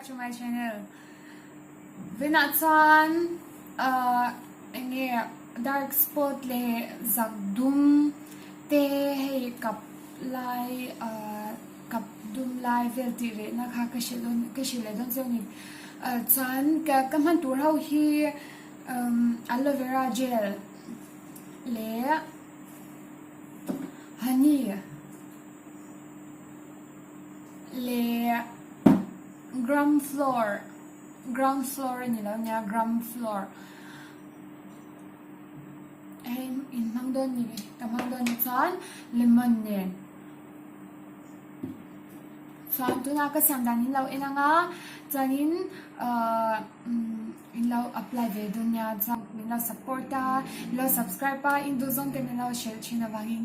to my channel. Vinah chuan uh, enge dark spot leh zak dum te hei kap lai uh, kap dum lai vel tih rehna kha ka hrilh dawn ka hrilh leh dawn chiang a ni. Uh, chuan ka ka hman tur ho hi um, aloe vera gel leh honey leh gram flour ground floor a ni lo nia gram flour hei in hmang dawn ni ka hmang dawn ni chuan lemon nen chuan tunah ka siam dan in lo en ang a chuanin ahh in lo apply ve dawn nia chuan min lo support a min lo subscribe a in duh zawng te min lo hrilh thin avangin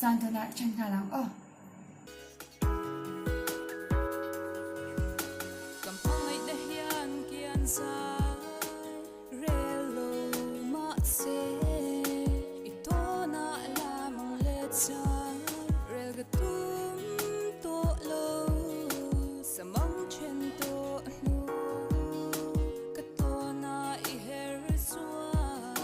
chuan tunah ṭhen nghal ang aw. Kan hmangaihna hian kian zai rel lo mahse i tawnah lam ang let zai rel ka tum tawh lo samang then tawh hnu ka tawnah i her chuan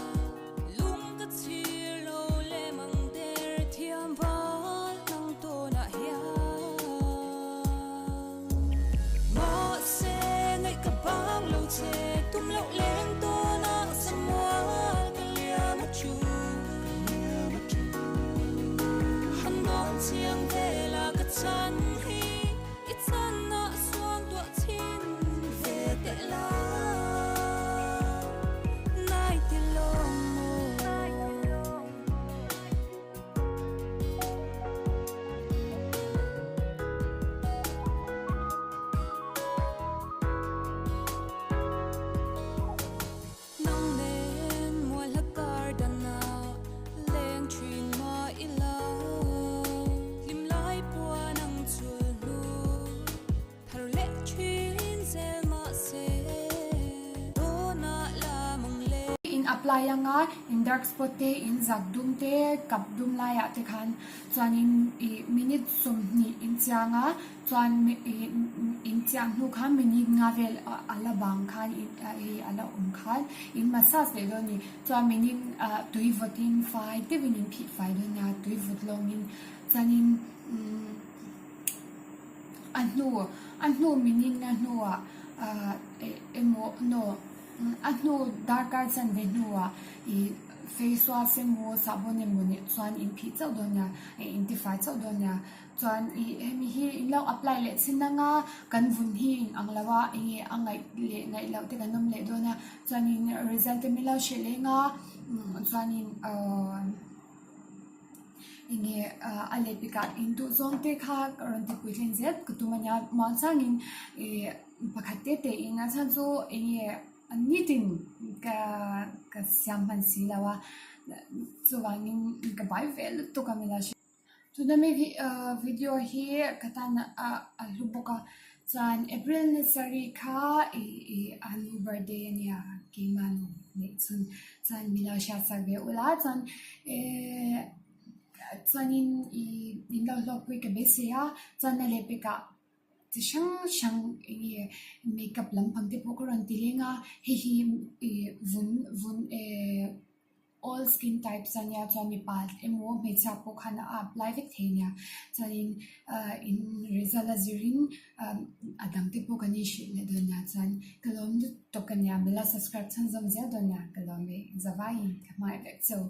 Lung ka chhir lo lem ang der thiam val nang tawnah hian. Mahse ngaih ka bang lo che tum loh leng tawnah samual ka liam a chu. Han dawn chiang vela ka chan hi i chanah suang tuah chhin ve teh la. Thar leh thin zel mahse dawnah lam ang le. In apply anga in dark spot te in zak dum te kap dum laiah te khan chuanin ih minute 20 in chiang a chuan ih in chiah hnu khan minute nga vel a la bang khan hei a la awm khan in massage leh dawn a ni chuan minute ah tui vawtin fai deuhin in phih fai dawn nia tui vawt lawngin chuanin umm. A hnu a hnu minute a hnuah ahh emaw no a hnu darkar chanve hnuah ih face wash emaw sahbawn emaw nih chuan in phih chauh dawn nia ih in tifai chauh dawn nia chuan ih hemi hi in lo apply leh chin anga kan vun hi in ang lo a eng nge a ngaih leh ngaih loh te kan awm leh dawn a chuanin result te min lo hrilh eng a chuanin ahh. Enge a lehpekah in duh zawng te kha ka rawn ti puitlin zel ka tum a nia muangchangin ih pakhat te te in a chhan chu enge nitin ka ka siam hman si lo a chuvangin ka bai ve lutuk a mila hre. Tuna mi video hi ka tan a hlu bawk a chuan April ni sarih kha ih ih a nu birthday a nia keimah nu neih chhun Chuan mi lo hriatsak ve ula chuan ehh chuanin ih min lo hlawkpui ka beisei a chuan a lehpekah chi hrang hrang eng nge makeup lampang te pawh ka rawn ti leng a hei hi ih vun vun ehh all skin types a nia chuan mipa emaw hmeichhia pawh khan a apply vek thei a nia chuanin ahh in result a zirin A dang te pawh kan inhrilh leh dawn nia chuan ka lawm lutuk tawk a nia mila subscribe chhunzawm zel dawn nia ka lawm e zavaiin ka hmangaih vek cheu.